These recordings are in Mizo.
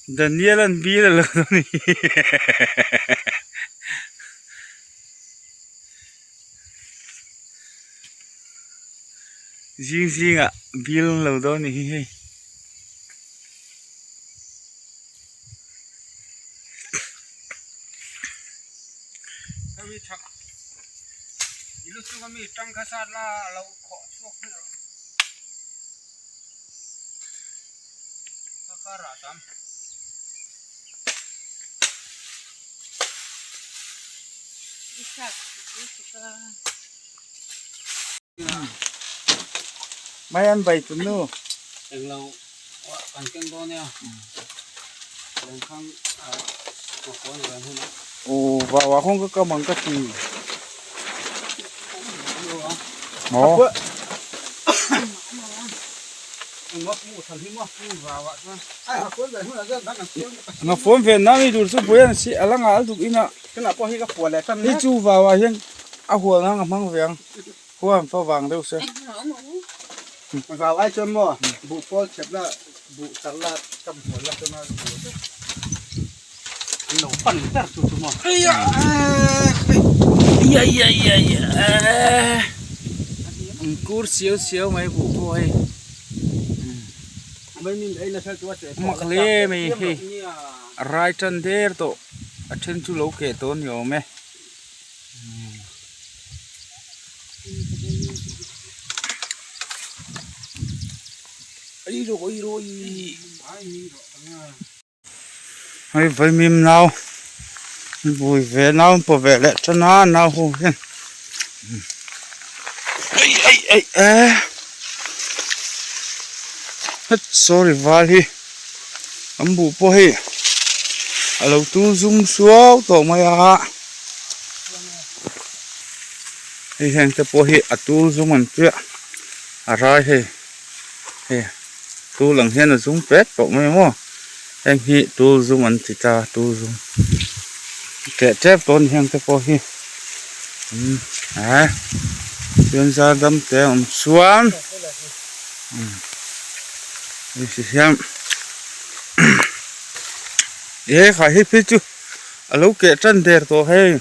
Daniel an bil a lo dawn a ni. Zing zingah bil an lo dawn a ni hi hei. Mai an bai tun nu. Englo kan keng dawn nia. Lengkhang a kawn ve hun a. Aw va wa khawng ka kam ang ka ti. Maw. Nga phone ve na mi dur chu pui an si a la ngal duk ina hi chu vau ah hian a hual na nga hmang ve ang huan fa vang deuh se. Vau ai chuan maw buh pawl chep la buh tar la kam hual la chuan a buh deuh an lo pan ber chu chu maw. Kur siau siau mai buh pawh hei. Mak hle mai hei a rai tan der tawh a then chu lo keh tawh a ni awm e. Hei vaimim nau bui ve nau an paw ve leh tan a nau ho hian ei ei ei e het sorry val hi an buh pawh hei a lo tul zum suau tawh mai a hei heng te pawh hi a tul zum an tia a rai hei. Hei tul ang hian a zum pek tawh mai maw heng hi tul zum an ti ta tul zum keh tep tawh a ni heng te pawh hi umm eh chuan zar dam te a awm chuan umm hei si hian e khai hei phei chu a lo keh tan der tawh hei.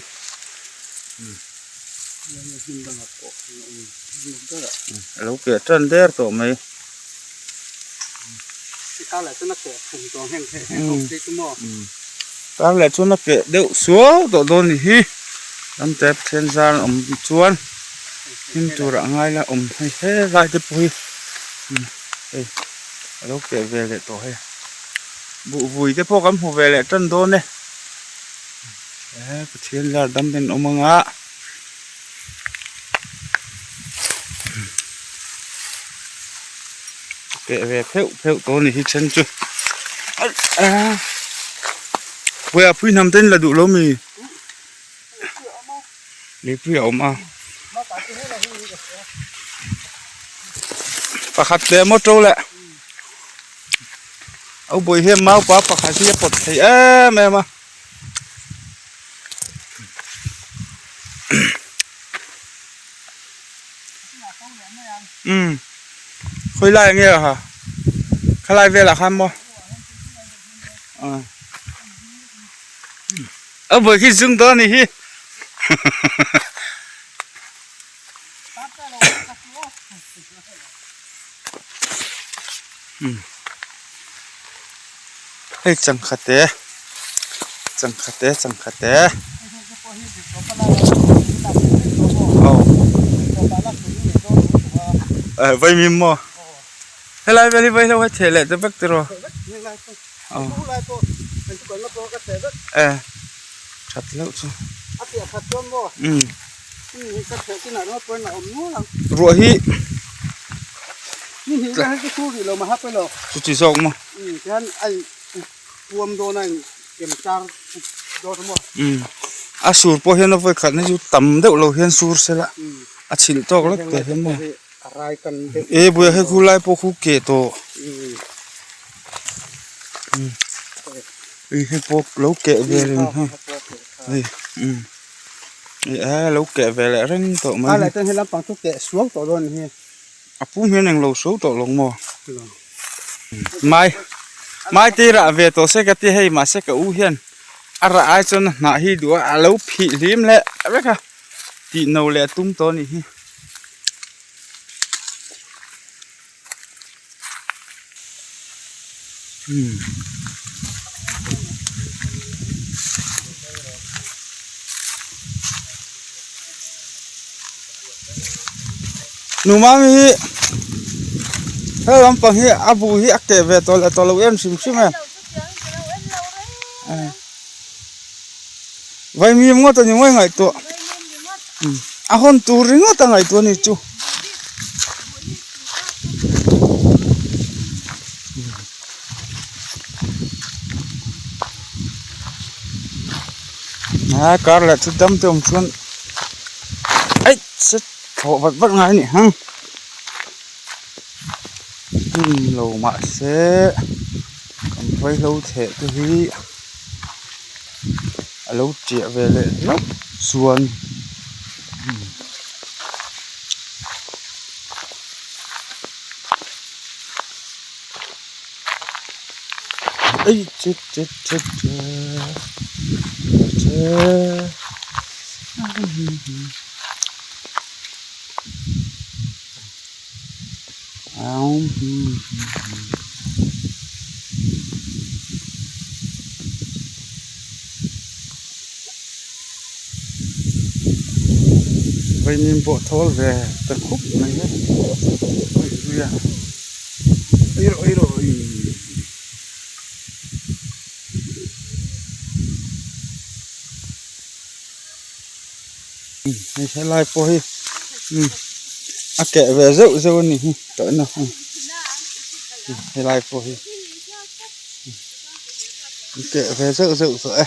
A lo keh tan der tawh mai. Tar leh chuan a keh deuh suau tawh dawn a ni hi. Ram te Pathian zar awm chuan him tur ah ngai la awm hei helai te pawh hi hei a lo keh ve leh tawh hei. Buh vui te pawh kan hmu ve leh tan dawn e. He Pathian zar dam ten awm anga keh ve pheuh pheuh tawh a ni hi then chu puia pui hnam ten la duh lo mi lipui a awm a pakhat leh maw to leh. Au bawi hian maupa pakhat hi a pawt thei em em a. Umm khawi lai nge ha khalai velah khan maw a bawi khi zung dawn a nih hi. Hei changkha te changkha te changkha te aw eh vaimim maw helai vel hi vaihlo hi theh leh ta vek tiraw aw eh that loh chu umm. Ruah hi chuti zawk maw umm a sur pawh hian a vawi khatna chu tam deuh lo hian sur se la a chhilh tawk lek te hian maw e buai hei khu lai pawh khu keh tawh umm hei pawh lo keh ve reng hei hei umm. Ih lo keh ve leh reng tawh mai. A leh chuan he lampang chu keh suau tawh dawn hi. A pum hian englo suau tawh lo maw? Mai. Mai te rah ve tawh se ka ti hei mahse ka u hian a rah ai chuan a hnah hi duh a a lo phih hlim leh vek a tih no leh a tum tawh a nih hi. Numami hi he lampang hi a bu hi a keh ve tawh leh tawh lo em hrim hrim e vaimim ngawt a ni mawi ngaihtuah a hawn tur ringawt a ngaihtuah a ni chu. A kar leh chu dam te awm chuan aih se thlawh vat vat ngai a ni hang hmun lo mahse kan vaihlo theh te hi a lo chiah ve leh hlauh chuan. Ei che che che che che Vaimim pawh thawl ve ta khup mai hi ei rawh ei rawh Hei helai pawh hi a keh ve zeuh zeuh a ni hi tawhna helai pawh hi a keh ve zeuh zeuh tawh e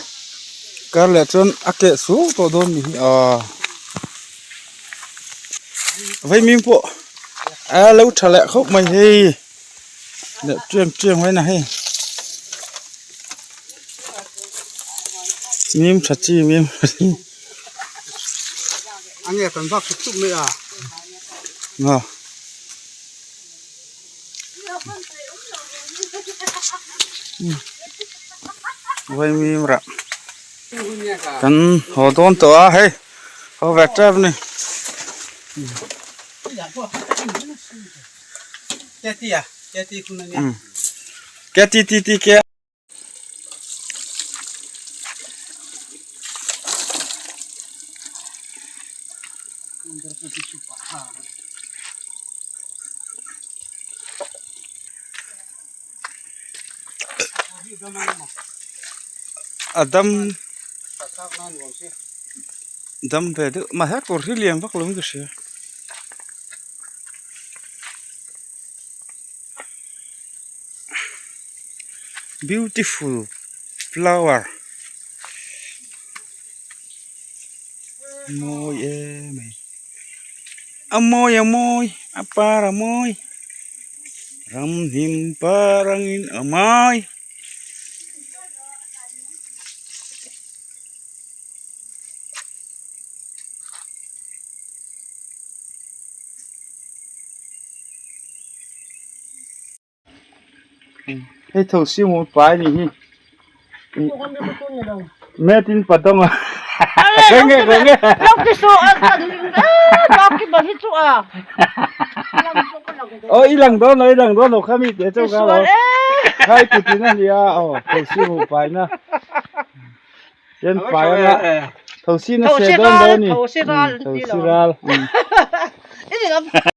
kar leh chuan a keh suau tawh dawn a ni hi aw vaimim pawh a lo tha leh khawp mai hei leh tiang tiang mai na hei. Mim tha chi mim tha chi a nge kan vak chuk chuk mai a nga vaimim rah kan haw dawn tawh a hei haw ve tep a ni. Ke ti ti ti ke. A dam dam ve deuh mahse kawr hi lian vak lo in ka hria. Beautiful flower mawi em mai a mawi a mawi a par a mawi ramhnim par angin a mawi. Hei tho simu pai ni hi made in Patong a nge nge nge oh i lang dawn lo i lang dawn lo kha mi te chu ka lo khai kutin a nia aw tho simu pai na Chen pai anga thosi na se dawn dawn ni thosi ral.